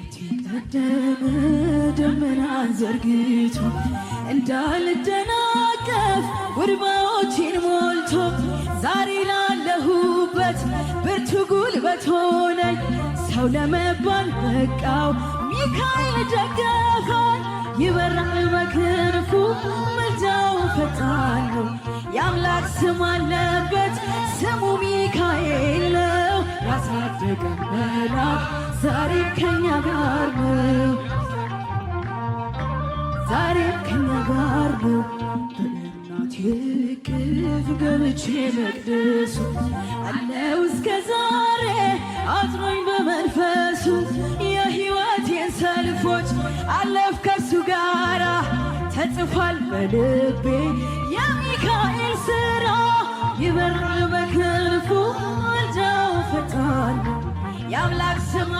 ቀደመ ደመናን ዘርግቶ እንዳልደናቀፍ ውድማዎቼን ሞልቶ ዛሬ ላለሁበት ብርቱ ጉልበት ሆነኝ። ሰው ለመባል በቃው ሚካኤል ደገፈኝ። ይበራል በክንፉ ምልጃው ፈጣን ነው። የአምላክ ስም አለበት ስሙ ሚካኤል ነው። ያሳደገን መልአክ ዛሬም ከኛ ጋር ነው። ዛሬም ከኛ ጋር ነው። በእናቴ እቅፍ ገብቼ መቅደሱ አለው እስከ ዛሬ አጥሮኝ በመንፈሱ የሕይወቴን ሰልፎች አለፍ ከእርሱ ጋራ ተጽፏል በልቤ የሚካኤል ስራ። ይበራል በክንፉ ምልጃው ፈጣን ነው። የአምላክ ስም